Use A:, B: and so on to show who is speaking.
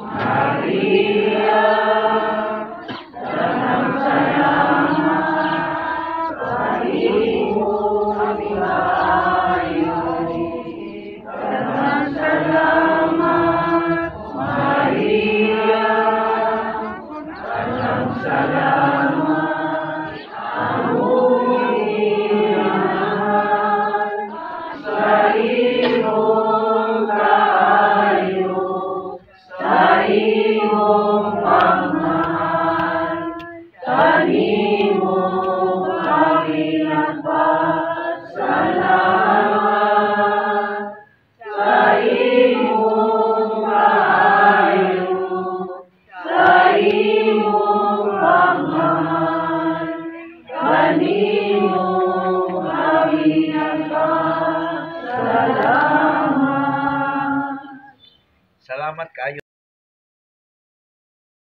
A: Maria, daghang salamat sa imong kaayo. Daghang salamat, Maria. Daghang salamat, among Inahan, sa imong kaayo, sa imong pagmamahal. Kanimo kami nagpasalamat sa imong kaayo, sa imong pagmamahal. Kanimo kami nagpasalamat.
B: Salamat kaayo.